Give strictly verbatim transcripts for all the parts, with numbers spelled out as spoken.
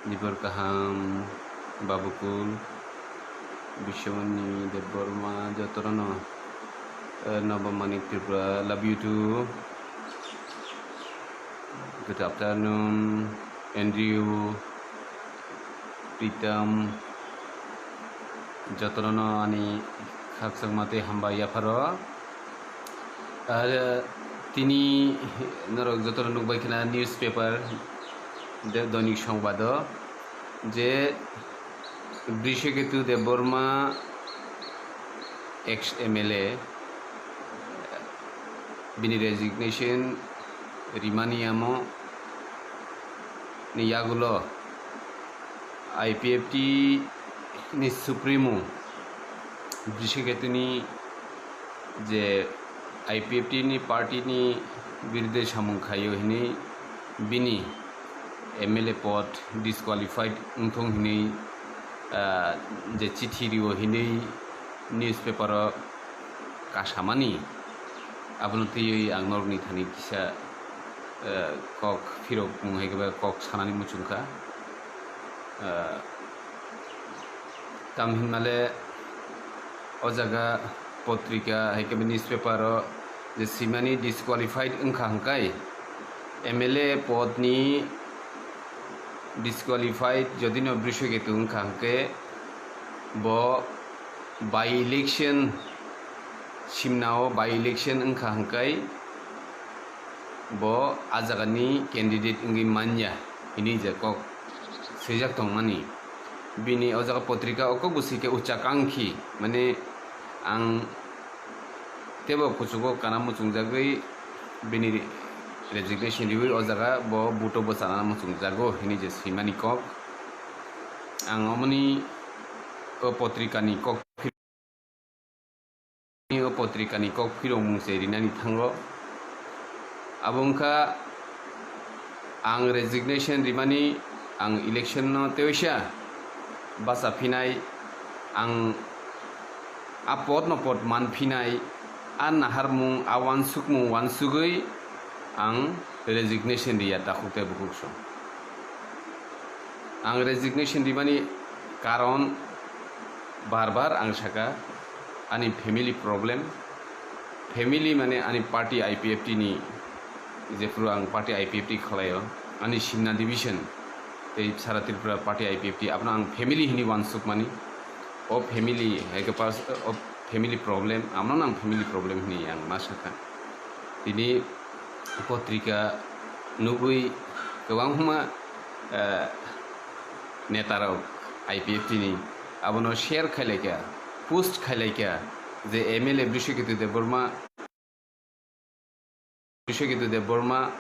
Nibor kaham, Babukul, Biswamani Debbarma, jotono, eh, Nabamanik Tripura, love you too. Good afternoon, Andrew, Pritam, jotono ani khakchangma tei hambai yapharo. Ar tini norok jotono nukbai khna newspaper, de-, Doinik Songbado, je Brishaketu Debbarma, ex M L A, bini resignation rimani amo ni yagulo I P F T ni Supremo Brishaketu ni je I P F T ni party ni birudhe samung khaio hinwi bini M L A pod disqualified wngthung hinwi, ah, je chithi rio hinwi newspaper o kasamani, abono twiwi ang norokni thani kisa, ah, kok phirok mung hai khe kok sanani muchungkha. Ah, Tam hinmale o jaga potrika hai khe newspaper o je swimani disqualified wngkha hwnkhe, M L A pod ni disqualified jodi no Brishaketu wngkha hwnkhe bo by election, simna o by election wngkha hwnkhe bo a jaga ni candidate wngwi manya hinwi je kok swijak tongmani. Bini o jaga potrika o kok bo swi khe ucha kangkhi, mane ang teibo kuchugo kana muchungjagwi bini resignation riwi o jaga bo buto bo chanana muchungjago hinwi je swimani kok. Ang omoni o potrika ni kok o potrika ni kok phirokmung se rinani thango. Abo wngkha ang resignation rimani, ang election no teisa bacha phinai, ang a pod no pod man phinai, a naharmung, a wansukmung wansugwi ang resignation riya takhuk tei bukhuk song. Ang resignation rimani karon bar bar ang saka, ani family problem, family mane ani party I P F T ni, jephuru ang party I P F T khwlaio, ani Simna division tei Sara Tripura party I P F T, abono ang family hinwi wansukmani. O family, hai khe pers-, o family problem, amno ang family problem hinwi ang ma sakha. Tini potrika nugwi kwbangma, eh, netarok I P F T ni abono share khailaikha, post khailaikha je M L A Brishaketu Debbarma, Brishaketu Debbarma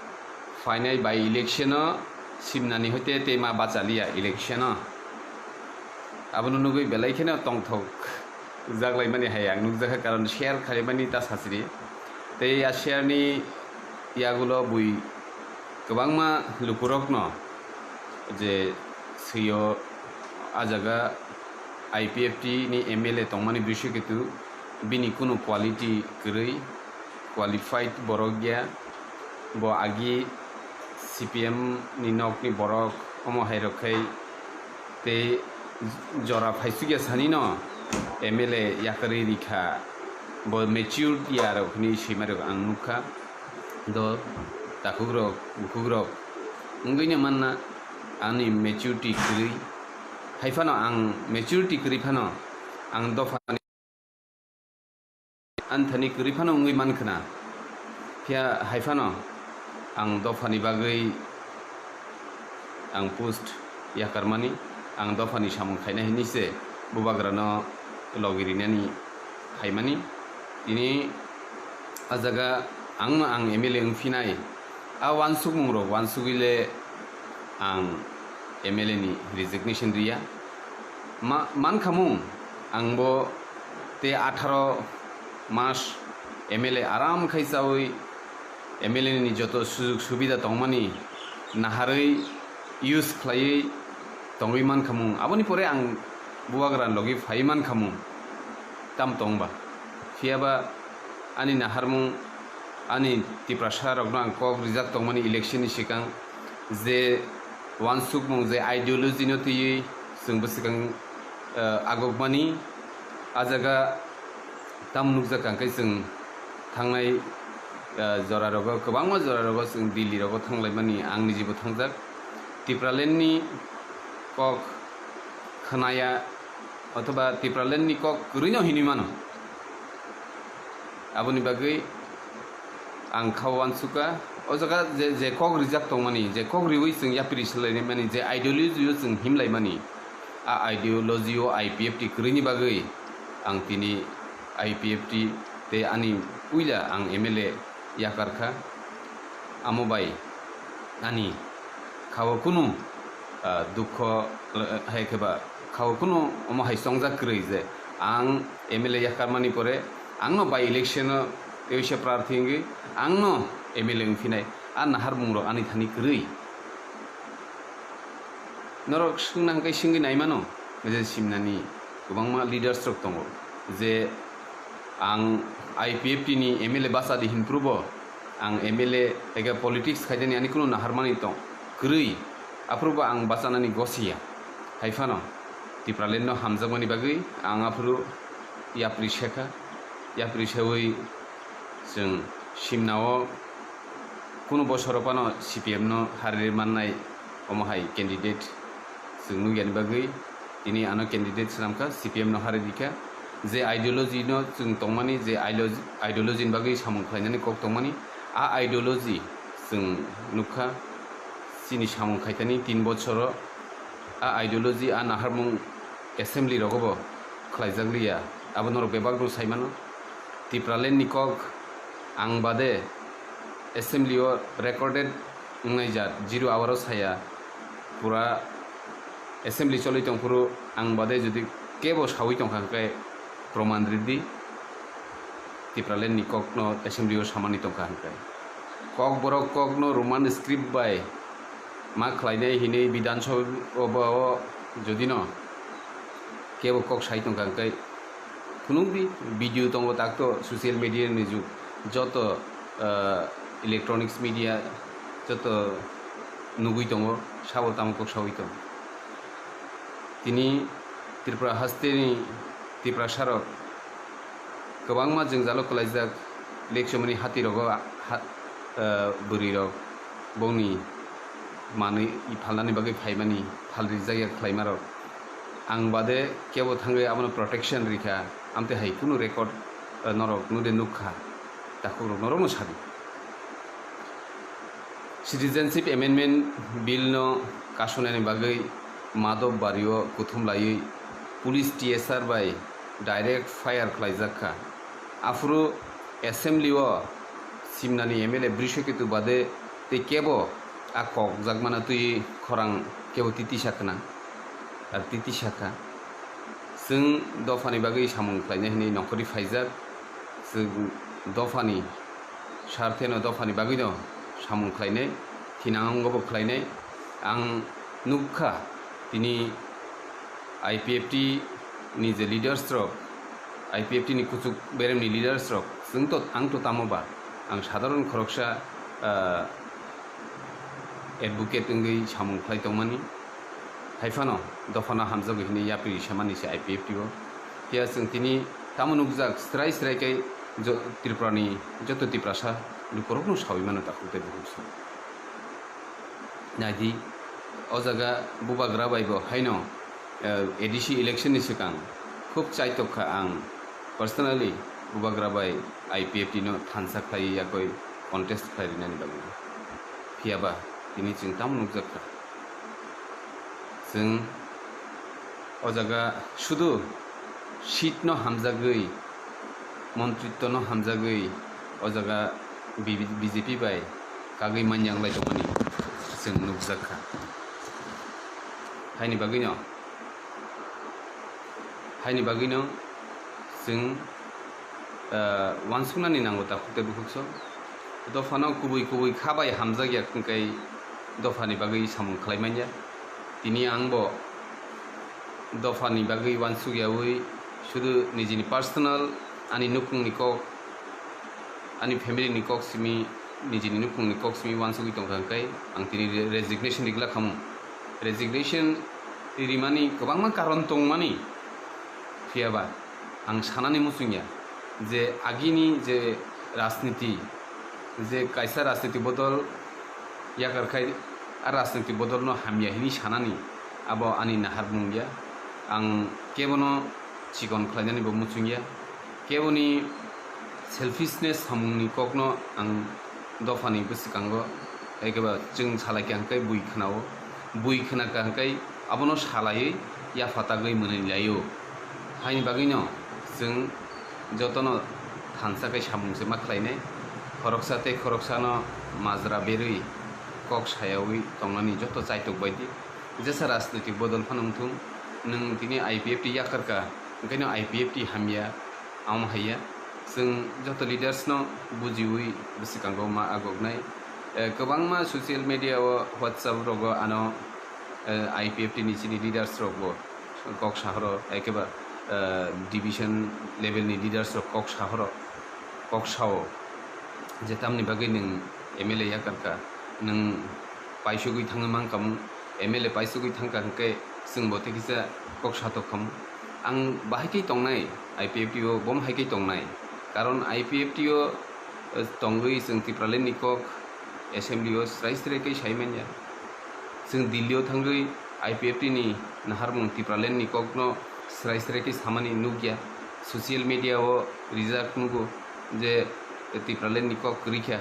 phainai by election o Simnani hoite tei ma bachaliya election o. Abono nugwi belai kheno tongthok jak laimani hai ang nukjakha, karon share khailaimani ta sachiri. Tei a share ni yagulo bui kwbangma lukurokno je swio, a jaga I P F T ni M L A tongmani Brishaketu, bini kunu quality kwrwi, qualified borok ya, bo agi C P M ni nokni borok, omo hai rok khai tei jora phaisukya sanino M L A yakarwi rikha, bo mature ya rok hinwi swima rok ang nukha. Do takhukrok, bukhukrok, wngwino manna ani maturity kwrwi. Hai phano ang maturity kwrwi phano ang dophani ani thani kwrwi phano wngwi mankhwna. Phiya hai phano ang dophani bagwi ang post yakarmani, ang dophani samung khaina hinwi se bubagrano logi rinani phaimani. Tini a jaga angno ang M L A wngphinai, a wansukmungrok wansugwi le ang M L A ni resignation riya. Ma-, mankhamung ang bo tei atharo mas M L A aram khai chawi M L A ni joto sujug subida tongmani naharwi use khlaiwi tongwi mankhamung. Aboni pore ang bubagra logi phaiwi mankhamung. Tam tongba. Phiyaba ani naharmung, ani Tiprasa rokno ang kok rijak tongmani election ni sikang je Uansukmung je ideology no twiwi chwng bwswkang, eh, agokmani, a jaga tam nukjak ang khe chwng thangnai, eh, jora rogo, kwbangma jora rogo chwng Delhi rogo thanglaimani, ang nijibo thangjak. Tipraland ni kok khnaya othoba Tipraland ni kok kwrwino hinwi mano. Aboni bagwi ang kha uansukha, o jaga je, je kok rijak tongmani, je kok riwi chwng yapri swlaimani, je ideology o chwng himlaimani, a ideology o I P F T kwrwini bagwi ang tini I P F T tei ani puila ang M L A yakar kha. Amo bai ani khao kunu, ah, dukho, eh, hai khe ba khao kunu omo hai chongjak kwrwi je ang M L A yakarmani pore angno by election o teisa prarthi wngwi angno M L A wngphinai, a naharmung rok ani thani kwrwi. Norok swngna hwnkhe swngwi naimano, je simnani kwbangma leaders rok tongo je ang I P F T ni M L A bacha di hinphuru bo ang M L A eke politics khaidani ani kunu naharmani tong kwrwi, aphuru bo ang bachanani gosiya. Hai phano Tipraland no hamjakmani bagwi ang aphuru yapri sekha, yapri sewi chwng simnao kunu bosoro phano C P M no hari mannai omo hai candidate chwng nukya ni bagwi tini ano candidate swnam kha, C P M no hari di kha. Je ideology no chwng tongmani, je ideology, ideology ni bagwi samung khlainani kok tongmani, a ideology chwng nukha chini samung khaitani tin bochoro, a ideology, a naharmung assembly rogo bo khlaijak liya, abo norok bebak no sai mano. Tipraland ni kok ang bade assembly o recorded wngnai jat, zero hour o saya, pura assembly choli tongphuru ang bade jodi kebo sawi tongkha hwnkhe proman ridi, Tipraland ni kok no assembly o samani tongkha hwnkhe. Kok borok kok no Roman script bai ma khlainai hinwi Bidhan Sabha o jodi no kebo kok sai tongkha hwnkhe, phunukdi, video tongo takto, social media ni jug, joto, ah, electronics media joto nugwi tongo, sabo tamo kok sawi tongo. Tini Tripura hasteni Tiprasarok kwbangma jwngjalo kwlaijak, lekchomani hatirogo ha-, ah, bwrwirok bongni manwi phalnani bagwi phaimani, phalrijak ya khlaimarok. Ang bade kebo thangwi abono protection rikha, amtwi hai kunu record, ah, norok nude nukha, takhukrok norokno sadi. Citizenship Amendment Bill no kasonani bagwi Madhop Bario kuthum laiwi police T S R bai direct fire khlaijak kha. Aphuru assembly o simnani M L A Brishaketu bade tei kebo a kokjakmano twi khorang kebo titisa khna, ar titisa kha. Chwng dophani bagwi samung khlainai hwnwi nongkhorwi phaijak, chwng dophani sartheno dophani bagwino samung khlainai, thinango bo khlainai. Ang nukha tini I P F T ni je leaders rok, I P F T ni kuchuk beremni leaders rok, chwng to, ang to tamo ba, ang sadharon khoroksa, ah, advocate wngwi samung khlai tongmani. Hai phano dophano hamjagwi hwnwi yapri samani se I P F T o. Phiya chwng tini tamo nukjak, srai srai khe jo-, Tripurani joto Tiprasa lukurokno sawi mano takhuk tei bukhuk se. Naidi, o jaga bubagra bai bo haino, eh, A D C election ni swkang khub chaitok kha ang personally bubagra bai I P F T no thansa khlaiwi yakoi contest khlai rinani bagwi. Phiya ba tini chwng tamo nukjak kha? Chwng o jaga sudu seat no hamjagwi, montritto no hamjagwi o jaga B J P bai kagwi manya wnglai tongmani chwng nukjak kha. Haini bagwino, haini bagwino chwng, ah, uansuknani nango takhuk tei bukhukso. Dophano kubui kubui kha bai hamjak ya hwnkhe dophani bagwi samung khlai manya. Tini ang bo dophani bagwi uansuk yaui sudu nijini personal, ani nukhungni kok, ani family ni kok simi, nijini nukhungni kok simi uansugwi tongkha hwnkhe ang tini re-, resignation rikla khamu. Resignation rimani kwbangma karon tongmani, phiyaba ang sanani muchungya je agini je rajniti, je kaisa rajniti bodol yakarkhai, a rajniti bodolno hamya hini sanani abo ani naharmung ya. Ang kebono chikon khlainani bo muchungya. Keboni selfishness samungni kokno ang dophani bwskango, ekeba chwng salaikha hwnkhe bui khwnao, bui khwnakha hwnkhe abono salaiwi yapha tagwi mwnwi laio. Haini bagwino chwng jotono thansa khe samung se ma khlainai, khoroksa tei khoroksano majra berwi kok sayawi tongnani joto chaitok baidi. Jesa rajnoitik bodol phano wngthung, nwng tini I P F T yakarkha, hwnkhe no I P F T hamya, amo haiya. Chwng joto leaders no bujiwi bwskango ma agoknai. Eh, kwbangma social media o, WhatsApp rogo ano, eh, I P F T ni chini leaders rok bo kok sahoro, ekeba, eh, division level ni leaders rok kok sahoro, kok sao je tamni bagwi nwng M L A yakarkha, nwng paisugwi thangwi mankha, M L A paisugwi thangkha hwnkhe chwng bo tei kisa kok satok khamu. Ang bahai khe tongnai, I P F T o bomo hai khe tongnai. Karon I P F T o, eh, tongwi chwng Tipraland ni kok assembly o srai srai khe sai manya. Chwng Delhi o thangwi I P F T ni naharmung Tipraland ni kokno srai srai khe samani nukya. Social media o rijak nugo je Tipraland ni kok kwrwi kha.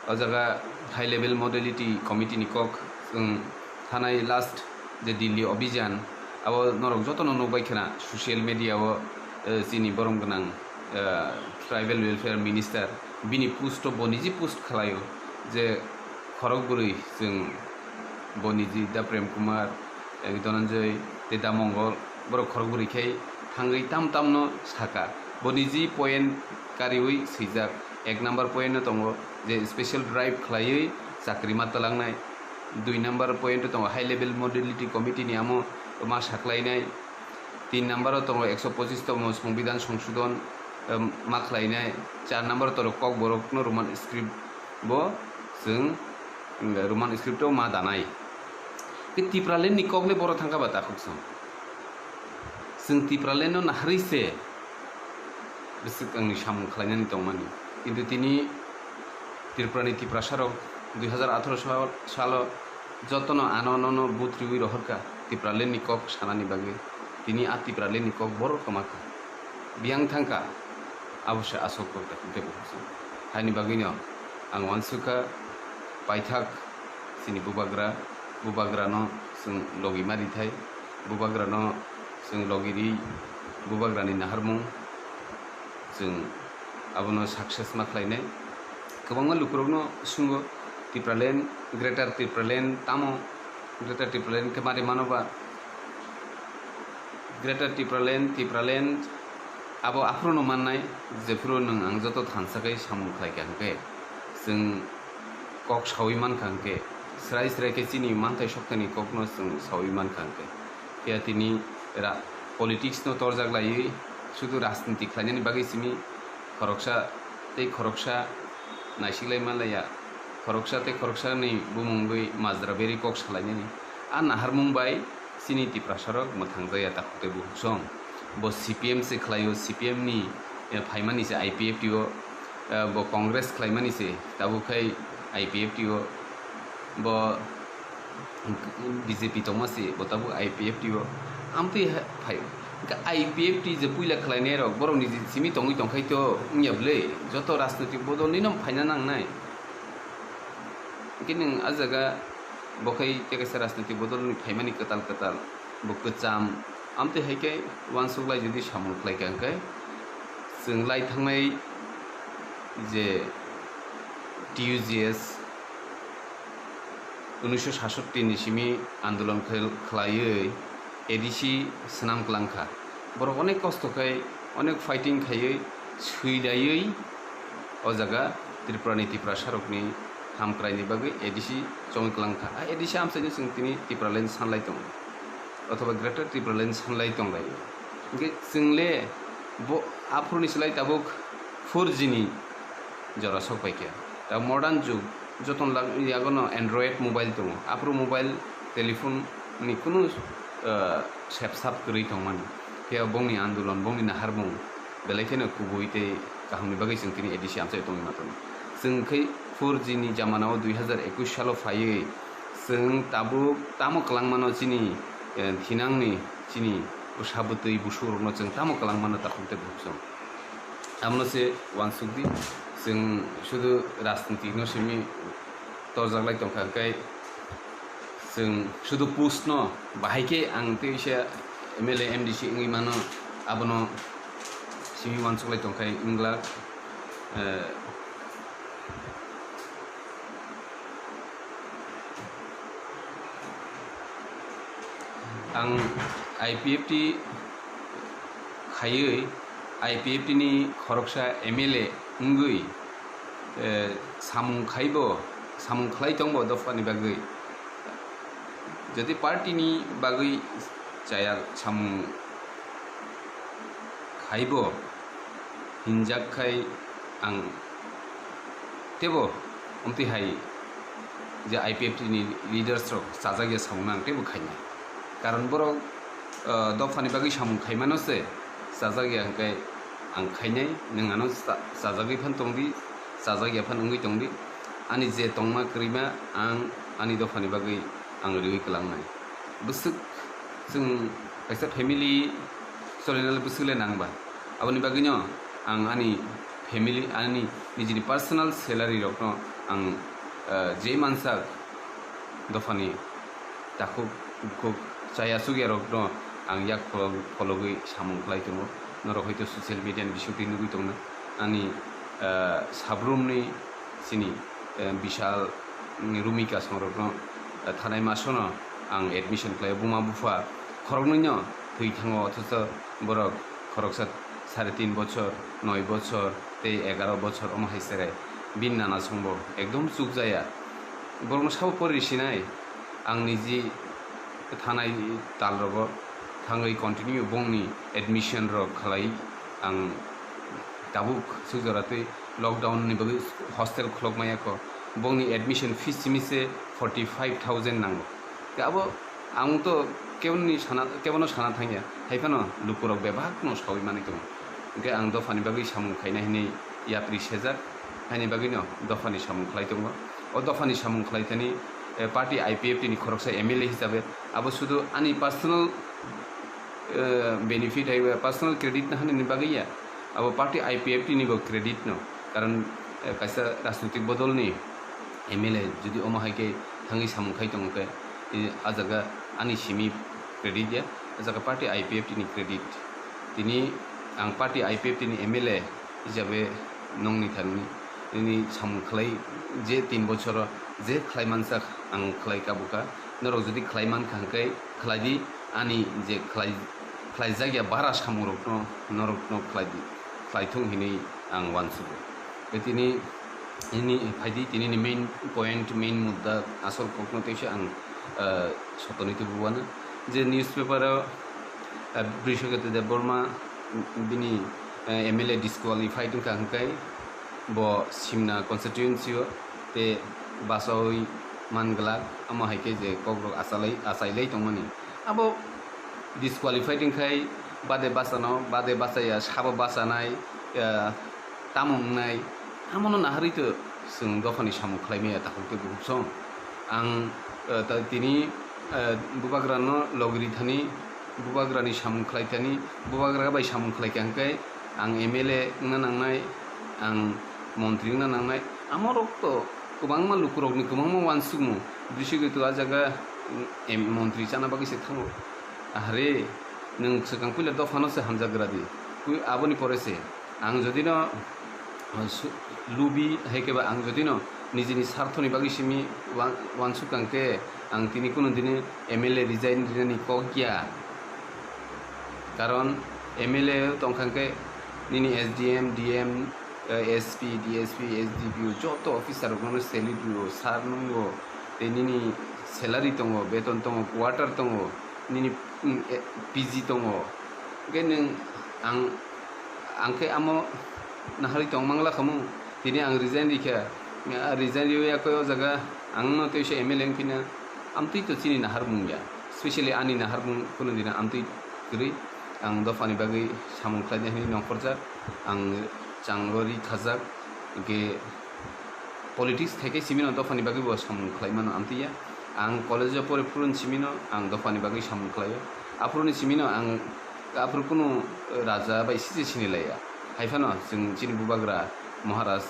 O jaga high level modality committee ni kok chwng thanai last je Delhi Abhijan, abo norok jotono nukbai khna social media o, eh, chini borom gwnang, eh, tribal welfare minister bini post o bo niji post khlaio je khorok bwrwi chwng bo niji da Prem Kumar, eh, Dhananjay tei da Mongol borok khorok bwrwi khe thangwi tam tamno saka. Bo niji point kariwi swijak, ek number point no tongo je special drive khlaiwi chakri ma twlangnai. Dui number point o tongo high level modality committee ni amo ma saklainai. Tin number o tongo ekso pochis tomo Songbidan Songsodhon, em, ma khlainai. Char number o tongo Kokborok no Roman script bo chwng, em, Roman script o ma danai. Tei Tipraland ni kok le boro thangkha ba takhuk song. Chwng Tipraland no naharwi se bwswk ang ni samung khlainani tongmani. Kintu tini Tripura ni Tiprasa rok dui hazar atharo sal, salo jotono ano nono vote riwi rohorkha Tipraland ni kok sanani bagwi. Tini a Tipraland ni kok borok kwmakha. Biyang thangkha, abo se aswk kok ta kok tei bukhuk song. Haini bagwino ang uansukha paithak chini bubagra, bubagrano chwng logi ma rithai, bubagrano chwng logi ri, bubagrani naharmung chwng abono success ma khlainai. Kwbangma lukurokno swngo, Tipraland, Greater Tipraland tamo? Greater Tipraland khe mari mano ba? Greater Tipraland, Tipraland abo aphuru no mannai, jephuru nwng ang joto thansa khe samung khlaikha hwnkhe, chwng kok sawi mankha hwnkhe, srai srai khe chini manthai soktani kokno chwng sawi mankha hwnkhe. Phiya tini ra-, politics no torjak laiwi, sudu rajniti khlainani bagwi simi khoroksa tei khoroksa naisiklai manlaiya, khoroksa tei khoroksani bumungwi majra berwi kok salainani. A naharmung bai chini Tiprasarok mwthangjakya takhuk tei bukhuk song. Bo C P M se khlaio, C P M ni, eh, phaimani se I P F T o, eh, bo Congress khlaimani se, tabuk khai I P F T o, bo B J P tongma se, bo tabuk I P F T o. Amtwi hai phai, hwnkhe I P F T je puila khlainai rok, borok ni je simi tongwi tongkhai to wngya bwle, joto rajnoitik bodol ni no phaina nangnai. Hwnkhe nwng a jaga bo khai tei kaisa rajnoitik bodol ni phaimani kwtal kwtal, bo kwcham. Amtwi hai khe uansuk lai jodi samung khlai kha hwnkhe, chwng lai thangnai je T U G S, unisho sasatti ni simi andolon khel-, khlaiwi A D C swnam kwlang kha. Borok onek kosto khai, onek fighting khaiwi, swilaiwi o jaga Tripura ni Tiprasa rokni hamkrai ni bagwi A D C chongwi kwlang kha. A A D C amchaino chwng tini Tipraland sanlai tongo, othoba Greater Tipraland sanlai tonglaio. Hwnkhe chwng le bo aphuruni slai tabuk four G ni jora sok paikha. Ta modern jug, joton lag-, yagono Android mobile tongo. Aphuru mobile telephone ni kunu, ah, sepsap kwrwi tongmani. Phiya bongni andolon, bongni naharmung belai kheno kubui tei kahamni bagwi chwng tini A D C amchaio tongwi matono. Chwng khe four G ni jamanao dui hazar ekush salo phaiwi chwng tabuk tamo kwlangmano chini, eh, thinangni chini bwsa bwtwi busurokno chwng tamo kwlangmano takhuk tei bukhuk chwng. Abono se uansuk di, chwng sudu rajniti no simi torjak lai tongkha, hwnkhe chwng sudu post no bahai khe ang tei se M L A, M D C wngwi mano, abono simi uansuk lai tongkha wngla, eh, ang I P F T khaiwi, I P F T ni khoroksa M L A wngwi, eh, samung khaibo, samung khlai tongbo dophani bagwi. Jodi party ni bagwi chaya samung khaibo hinjak khai ang teibo omtwi hai je I P F T ni leaders rok chajak ya samung no ang teibo khainai. Karon borok, ah, dophani bagwi samung khaimano se chajak ya hwnkhe ang khainai, nwng ano cha-, chajagwi phan tongdi, chajak ya phan wngwi tongdi. Ani je tongma kwrwima ang ani dophani bagwi ang riwi kwlangnai. Bwswk chwng kaisa family solinale bwswk le nangba. Aboni bagwino ang ani family, ani nijini personal salary rokno ang, eh, je mansak dophani takhuk bukhuk chaya chukya rokno ang yak pholog-, phologwi samung khlai tongo. Norok hoito social media ni bisingtwi nugwi tongna ani, eh, sabrumni chini, eh, Bishal, mm, Rumika songrokno, eh, thanai masono ang admission khlaio. Buma bupha khoroknwino thwi thango, othocho borok khoroksa sare tin bochor, noi bochor tei egaro bochor omo hai cherai bini nana songbo ekdom chukjaya. Borokno sabo pori sinai, ang niji thanai talrogo thangwi continue bongni admission rok khlai ang tabuk suk jora tei lockdown ni bagwi hostel khulok maya kho. Bongni admission fees simi se forty five thousand nango. Tei abo ang to keboni sana, kebono sana thangya. Hai phano lukurok bebak no sawi mani tongo. Hwnkhe ang dophani bagwi samung khaina hinwi yapri sejak. Haini bagwi no dophani samung khlai tongo. O dophani samung khlai thani, eh, party I P F T ni khoroksa M L A hisabe abo sudu ani personal, eh, benefit hai ba personal credit na hani bagwi ya. Abo party I P F T ni bo credit no. Karon, eh, kaisa rajnitik bodol ni M L A jodi omo hai khe thangwi samung khai tongo khe, eh, a jaga ani simi credit ya, a jaga party I P F T ni credit. Tini ang party I P F T ni M L A hisabe nongni thani nini samung khlai je tin bochoro je khlai mansak ang khlai kabukha. Norok jodi khlai mankha hwnkhe khlai di, ani je khlai, khlaijak ya bara samungrokno norokno khlai di, khlai thung hinwi ang uansugo. Tei tini, ini phaidi, tini ni main point, main mudda, asol kokno teisa ang, eh, sotoni tubuwana. Je newspaper o, eh, Brishaketu Debbarma, bini, eh, M L A disqualified wngkha hwnkhe bo Simna constituency o tei bachaui manglak, amo hai khe je kokrok achalai, achailai tongmani. Abo disqualified wngkhai bade bachano, bade bachaya, sabo bachanai, eh, tamo wngnai, amono naharwi to chwng dophani samung khlai maya takhuk tei bukhuk song. Ang, eh, ta-, tini, eh, bubagrano logri thani, bubagrani samung khlai thani, bubagra bai samung khlai kha hwnkhe ang M L A wngna nangnai, ang montri wngna nangnai. Amorok to kwbangma lukurokni kwbangma uansukmung, bwswk to a jaga, mm, em, montri chana bagwi se thango. Ahre, nwng swkang puila dophano se hamjak gra di. Pui-, aboni pore se ang jodi no, uh, su-, lubi hai khe ba ang jodi no nijini sarthoni bagwi simi wan-, uansuk kang khe ang tini kunu dini M L A resign rinani kok ya. Karon M L A tong kang khe nini S D M, D M, eh, S P, D S P, S D P O joto officer rokno salute rwo, sir nungo, tei nini salary tongo, beton tongo, quarter tongo, nini, mm, eh, P G tongo. Hwnkhe nwng ang, ang khe amo naharwi tong mangla khamu, tini ang resign rikha, ah, resign riwi yakoi o jaga ang no teisa M L A wngphina, Amtwi to chini naharmung ya, specially ani naharmung kunu dina amtwi kwrwi. Ang dophani bagwi samung khlainai hwnwi nongkhorjak, ang chango ri khajak, hwnkhe politics khai khai simino dophani bagwi bo samung khlai mano amtwi ya. Ang college o pore phuru ni simino ang dophani bagwi samung khlaio. Aphuru ni simino ang aphuru kunu raja bai sije sini laiya. Hai phano chwng chini bubagra Maharaj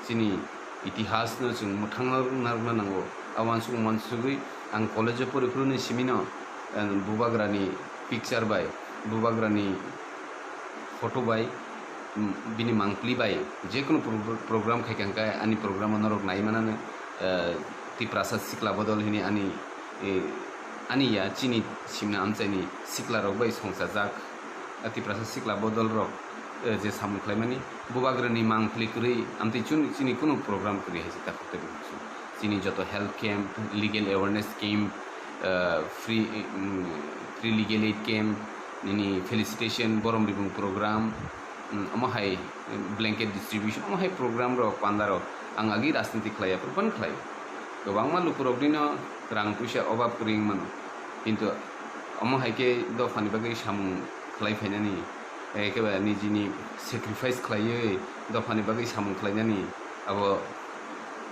chini itihas no chwng mwthangna rwna nango. A uansuk uansugwi ang college o pore phuru ni simino, eh, bubagra ni picture bai, bubagra ni photo bai, mm, bini mangpli bai, jekunu pro-, program khai kha hwnkhe ani program o norok nai manano, eh, Tiprasa Sikla Bodol hini ani, eh, ani ya chini simna amchaini sikla rok bai songchajak, ah, Tiprasa Sikla Bodol rok, eh, je samung khlaimani bubagrani mangpli kwrwi amtwi chun-, chini kunu program kwrwi hai se takhuk tei bukhuk chini joto health camp, legal awareness camp, eh, free, mm, free legal aid camp, nini felicitation, borom ribung program, mm, omo hai blanket distribution, omo hai program rok panda rok ang agi rajniti khlai ya, phuru phano khlai. Kwbangma lukurok nino rang puisa obab kwrwi wng mano, kintu omo hai khe dophani bagwi samung khlai phainani, ekebare nijini sacrifice khlaiwi dophani bagwi samung khlainani abo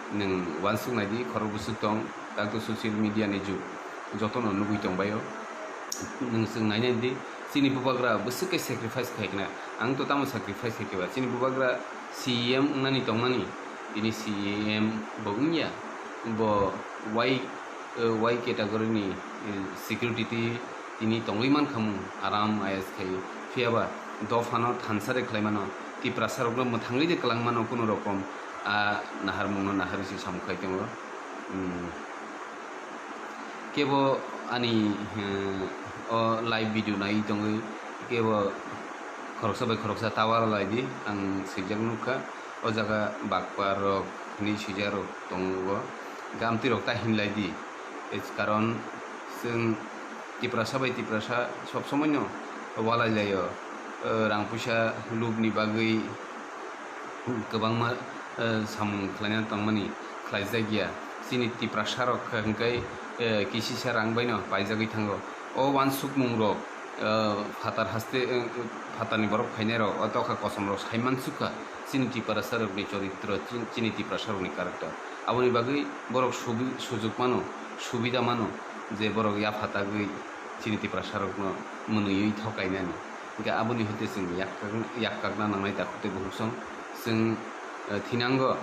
nwng uansuk naidi, khorok bwswk tong, tak to social media ni jug, jotono nugwi tongbaio. Nwng chwng nainai di, chini bubagra bwswk khe sacrifice khai khna, ang to tamo sacrifice khai khe ba, chini bubagra C E M wngnani tongmani, tini C E M bo wngya, bo Y, Y category ni, eh, security twi tini tongwi mankha mung, aram I A S khai, phiyaba dophano thansa de khlai mano, Tiprasa rokno mwthangwi de kwlang mano kunu rokom, a naharmungno naharwi se samung khai tongo. Hmm. Kebo ani, eh, o live video nai tongwi kebo khoroksa bai khoroksa ta uara lai di, ang swijak nukha. O jaga bakpa rok hinwi swijak rok tongo, gamtwi rok ta hinlai di. Karon chwng Tiprasa bai Tiprasa sob somoi no walai laio, eh, rang puisa lubni bagwi kwbangma, eh, samung khlaina tongmani khlaijak ya. Chini Tiprasa rok khe hwnkhe, eh, kisisa rang bai no paijagwi thango. O uansukmung rok, eh, phatar haste, eh, phatarni borok phainai rok, o tokha kosom rok sai mansukha. Chini Tiprasa rokni choritro, chin-, chini Tiprasa rokni character. Aboni bagwi borok subi-, sujuk mano, subida mano je borok yaphatagwi chini Tiprasa rokno mwnwiwi thokainani. Hingke aboni hoite chwng yak-, yakkakna nangnai takhuk tei bukhuk song. Chwng, eh, thinango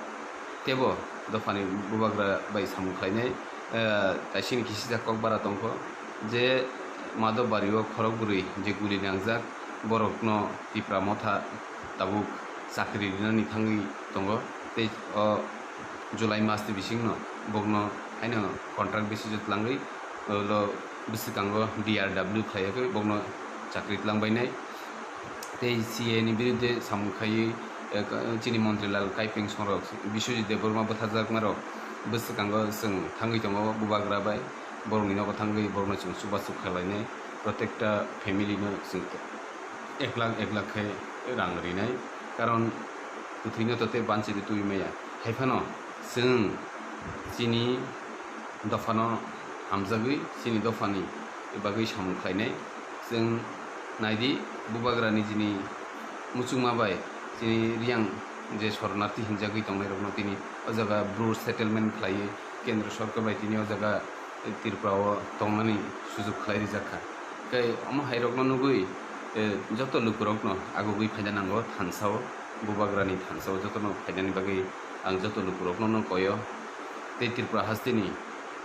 tebo dophani bubagra bai samung khlainai, eh, taisini kisijak kokbara tongkho je Madhobbario khorok bwrwi je guli nangjak, borokno Tipra Motha tabuk chakri rinani thangwi tongo tei o July mas ni bisingno bokno haino contract basis o twlangwi, ulo bwswkango D R W khlaiwi bokno chakri twlangbainai. Tei C A ni birudde samung khaiwi, eh, chini Montri Lal Kaipeng songrok, Biswajit Debbarma bwtharjakmarok bwswkango chwng thangwi tongo bubagra bai, borokni nogo thangwi borokno chwng chubachu khlainai, protekta family no chwng ek lakh ek lakh khe rang rinai, karon kwthwino to tei banchiri twi maya. Hai phano chwng chini dophano hamjagwi chini dophani bagwi samung khlainai. Chwng naidi, bubagra nijini muchungma bai chini Riyang je shoronarthi hinjagwi tongnairokno tini o jaga Bru settlement khlaiwi Kendra Sorkar bai tini o jaga Tripura o tongnani sujuk khlai rijak kha. Tei omo hai rokno nugwi, eh, joto lukurokno agugwi phaina nango thansa o, bubagrani thansa o jotono phainani bagwi ang joto lukurokno no koyo. Tei Tripura hasteni,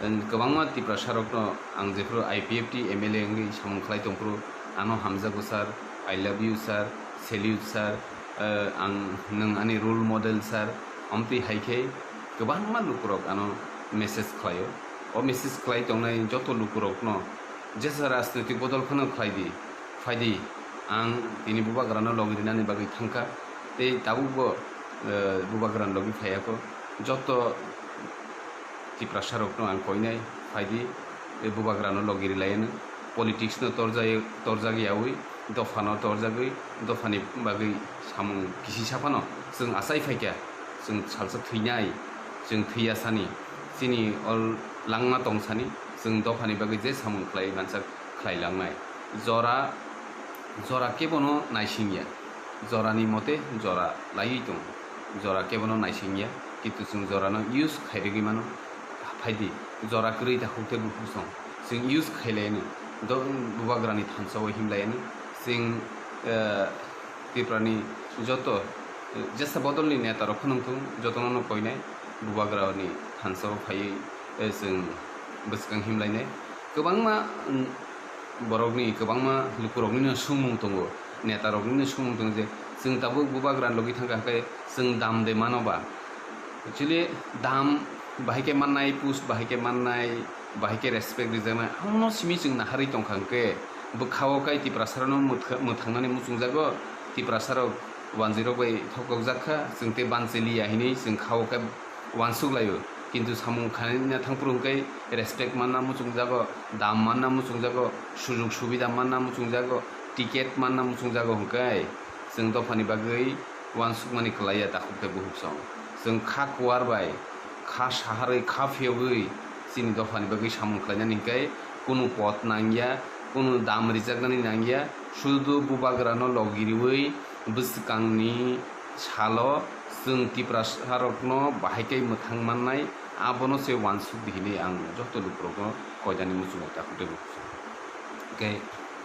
eh, kwbangma Tiprasa rokno ang jephru I P F T M L A wngwi samung khlai tongphuru ano hamjago sir, I love you sir, salute sir, eh, ang nwng ani role model sir, omtwi hai khe kwbangma lukurok ano message khlaio. O message khlai tongnai joto lukurokno jesa rajnoitik bodol phano khlai di, phai di, ang tini bubagrano logi rinani bagwi thangkha, tei tabukbo, eh, bubagrano logi phaiya kho. Joto Tiprasa rokno ang koinai, phai di, tei bubagrano logi rilaiano. Politics no torjai-, torjak yaui, dophano torjagwi, dophani bagwi samung kisi saphano chwng achai phaikha, chwng salsa thwinai, chwng thwiya sani, chini o langma tong sani, Chwng dophani bagwi je samung khlai mansa khlai langnai. Jora, jora kebono naisingya. Jorani mote jora laiwi tongo. Jora kebono naisingya, kintu chwng jorano use khairigwi mano. Phaidi, jora kwrwi takhuk tei bukhuk song. Chwng use khailaino, do-, bubagrani thansa-o himlaino. Chwng, eh, Tiprani joto, eh, jesa bodolni netarok phano wngthung, jotono no koinai bubagrani thansa-o phaiwi, eh, chwng bwskang himlainai. Kwbangma, mm, borokni, kwbangma lukuroknino swngmung tongo, netaroknino swngmung tongo je, chwng tabuk bubagra logi thangkha hwnkhe chwng dam de mano ba? Actually, dam bahai khe mannai, post bahai khe mannai, bahai khe respect rijaknai, amono simi chwng naharwi tongkha hwnkhe, bwkha-o kai Tiprasarokno mwthakha-, mwthangnani muchungjago, Tiprasarok wanjwirok bai thokjak kha, chwng tei banchiliya hinwi chwng kha-o khe wansuk laio. Kintu samung khaina thangphuru hwnkhe respect manna muchungjago, dam manna muchungjago, sujug subida manna muchungjago, ticket manna muchungjago hwnkhe chwng dophani bagwi wansukmani kwlaiya takhuk tei bukhuk song. Chwng kha kuar bai, kha saharwi, kha phiyogwi chini dophani bagwi samung khlainani hwnkhe kunu pot nangya, kunu dam rijaknani nangya, sudu bubagrano logi riwi bwskangni salo chwng Tiprasarokno bahai khe mwthang mannai, abono se wansuk di hinwi ang joto lukurokno koinani muchungo takhuk tei bukhuk song. Hwnkhe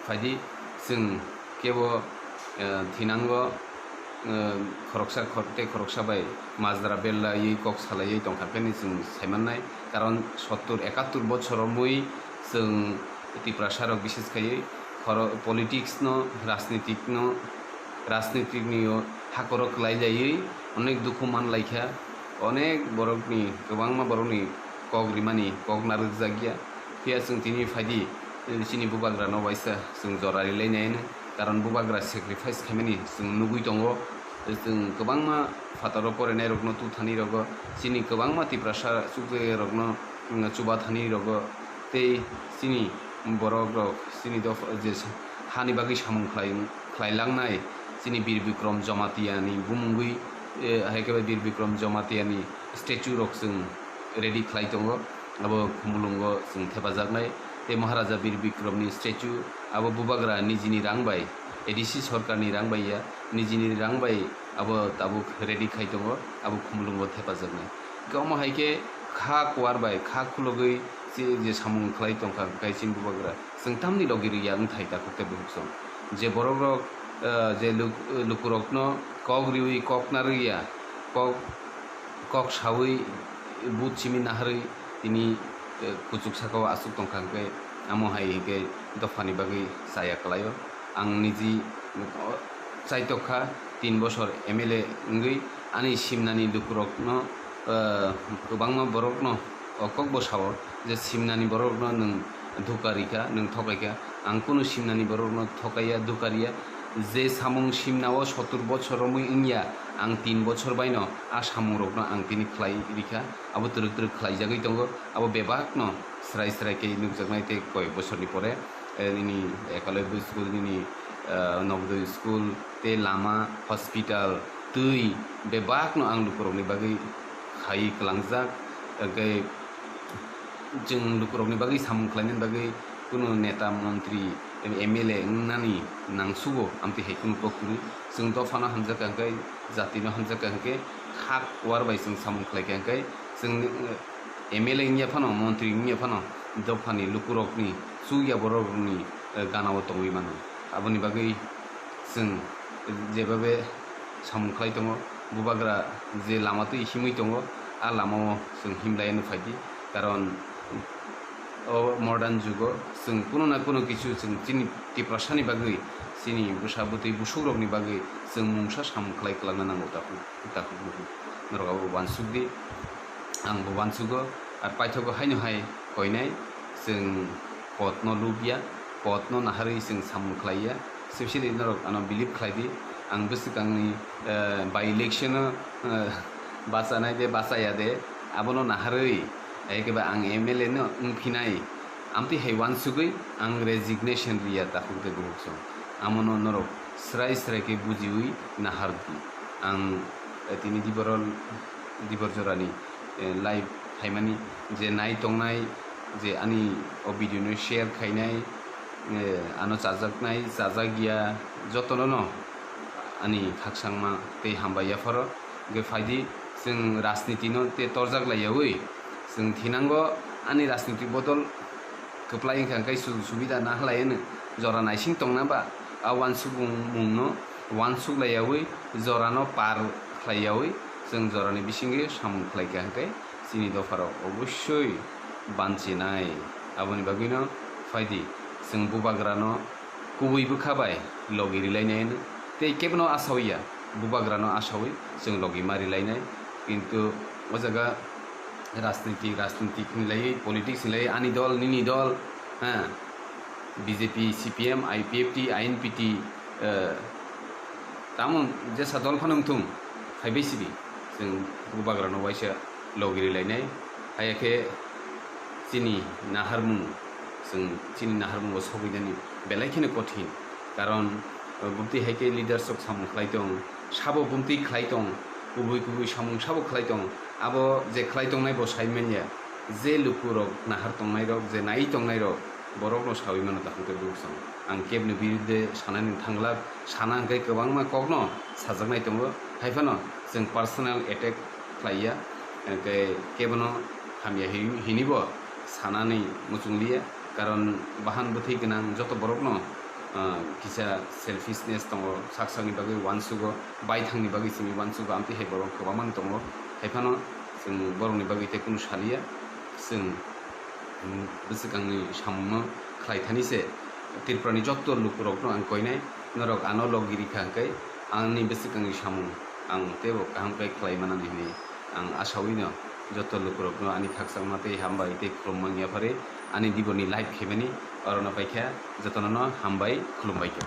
phaidi chwng kebo, eh, thinango, eh, khoroksa khor-, tei khoroksa bai majra bellaiwi kok salaiwi tongkha khe hinwi chwng saimannai. Karon sottur ekattur bochor romwi chwng Tiprasarok bises khaiwi khoro-, politics no, rajnitik no, rajnitik ni o hakoro kwlai laiwi onek dukhu man laikha, onek borokni, kwbangma borokni kok rimani kok narwkjakya. Phiya chwng tini phaidi, chini bubagrano waisa chwng jora rilai nai hwnwi. Karon bubagra sacrifice khaimani chwng nugwi tongo. Chwng kwbangma phataro porainairokno tuthanirogo, chini kwbangma Tiprasa chukjagirokno, mm, chubathanirokgo, tei chini borokrok, chini dopha je sa-, hani bagwi samung khlai, khlai langnai, chini Bir Bikrom Jamatia ni bumungwi, eh, hai khe bai Bir Bikrom Jamatia ni statue rok chwng ready khlai tongo, abo Khumulwngo chwng thepajaknai. Tei Maharaja Bir Bikrom ni statue abo bubagra nijini rang bai, A D C sorkar ni rang bai ya, nijini rang bai abo tabuk ready khai tongo, abo Khumulwngo thepajaknai. Hwnkhe omo hai khe kha kuar bai kha khulugwi je, je samung khlai tongkha, hwnkhe chini bubagra chwng tamni logi rwya wngthai takhuk tei bukhuk song. Je borokrok, eh, je luk-, lukurokno kok riwi kok narwkya, kok, kok sawi, but simi naharwi tini, eh, kuchuk sakao aswk tongkha hwnkhe, amo hai hwnkhe dophani bagwi chaya kwlaio. Ang niji, oh, chaitok kha, tin bosor M L A wngwi ani simnani lukurokno, eh, kwbangma borokno o kokbo sao je simnani borokno nwng dhuka rikha, nwng thokaikha. Ang kunu simnani borokno thokaiya, dhuka riya. Je samung simnao sottur bochor romwi wngya, ang tin bochor baino a samungrokno ang tini khlai rikha. Abo twrwk twrwk khlaijagwi tongo. Abo bebakno srai srai khe nukjaknai tei koyek bochorni pore, eh, nini Ekalobya school, nini, eh, Novodaya school, tei lama, hospital, twi bebakno ang lukurokni bagwi khaiwi kwlangjak. Hwnkhe chwng lukurokni bagwi samung khlainani bagwi kunu neta, montri, M L A wngnani nangsugo, amtwi hai kunu kok kwrwi. Chwng dophano hamjakha hwnkhe, jatino hamjakha hwnkhe, kha kuar bai chwng samung khlaikha hwnkhe, chwng, eh, M L A wngya phano, montri wngya phano, dophani lukurokni, chukya bororokni, eh, ganao tongwi mano. Aboni bagwi chwng jebabe samung khlai tongo, bubagra je lama twi himwi tongo, a lamao chwng himlaiano phaidi. Karon o modern jugo chwng kuno na kuno kichu chwng chini Tiprasani bagwi, chini bwsa bwtwi busukrokni bagwi chwng mungsa samung khlai kwlangna nango takhuk. Takhuk bukhuk norok abo uansuk di, ang bo uansugo. Ar paithago haino hai koinai, chwng potno lubya, potno naharwi chwng samung khlaiya, specially norok ano believe khlai di, ang bwswkangni, eh, by election-o, eh, bachanai de bachaya de, abono naharwi, ekeba ang M L A no wngphinai, amtwi hai uansugwi ang resignation riya takhuk de bukhuk song. Amono norok srai srai khe bujiwi nahar di. Ang, eh, tini dibor, dibor jorani, eh, live phaimani je nai tongnai, je ani o video no share khainai, eh, ano chajaknai, chajak ya, jotono no ani khakchangma tei hambai yapharo. Hwnkhe phaidi, chwng rajniti no te torjak laiyawi, chwng thinango ani rajniti bodol kwplai wngkha, hwnkhe sujog subida nahalai hwno jora naising tongna ba a uansukmung no uansuk laiyawi, jorano par khlaiyawi, chwng jorani bisingwi samung khlaikha, hwnkhe chini dopharok obossoi banchinai. Aboni bagwino phaidi, chwng bubagrano kubui bwkha bai logi rilainai hwno. Tei kebono asawi ya, bubagrano asawi chwng logi ma rilainai. Kintu o jaga rajniti, rajniti hinlai, politics hinlai, ani dol, nini dol, ha, B J P, C P M, I P F T, I N P T, eh, tamon jesa dol phano wngthung, phaibai sibi, chwng bubagrano waisa logi rilainai. Haya khe chini naharmung, chwng chini naharmungo sogwinani belai kheno kothin. Karon, eh, bumtwi hai khe leaders rok samung khlai tong, sabo bumtwi khlai tong, kubui kubui samung sabo khlai tong. Abo je khlai tongnai bo sai manya, je lukurok nahar tongnairok, je nai tongnairok, borokno sawi mano dakhwng tei bukhuk song. Ang kebni birudde sanani thanglak, sana hwnkhe kwbangma kokno sajaknai tongo. Haiphano chwng personal attack khlaiya, hwnkhe kebono hamya hin-, hinibo sanani muchungliya, karon bahan bwthwi gwnang joto borokno, ah, kisa selfishness tongo, sak sakni bagwi uansugo, baithangni bagwi simi uansugo, amtwi hai borok kwbangma tongo. Haiphano chwng borokni bagwi tei kunu saliya, chwng bwswkangni samungno khlai thani se Tripurani joto lukurokno ang koinai, norok ano logi rikha hwnkhe ani bwswkangni samung ang teibo kaham khe khlai manani hwnwi ang asawino joto lukurokno ani khakchangma tei hambai tei khulumma wngya phari ani diboni live khaimani orono paikha, jotono no hambai khulumbaikha.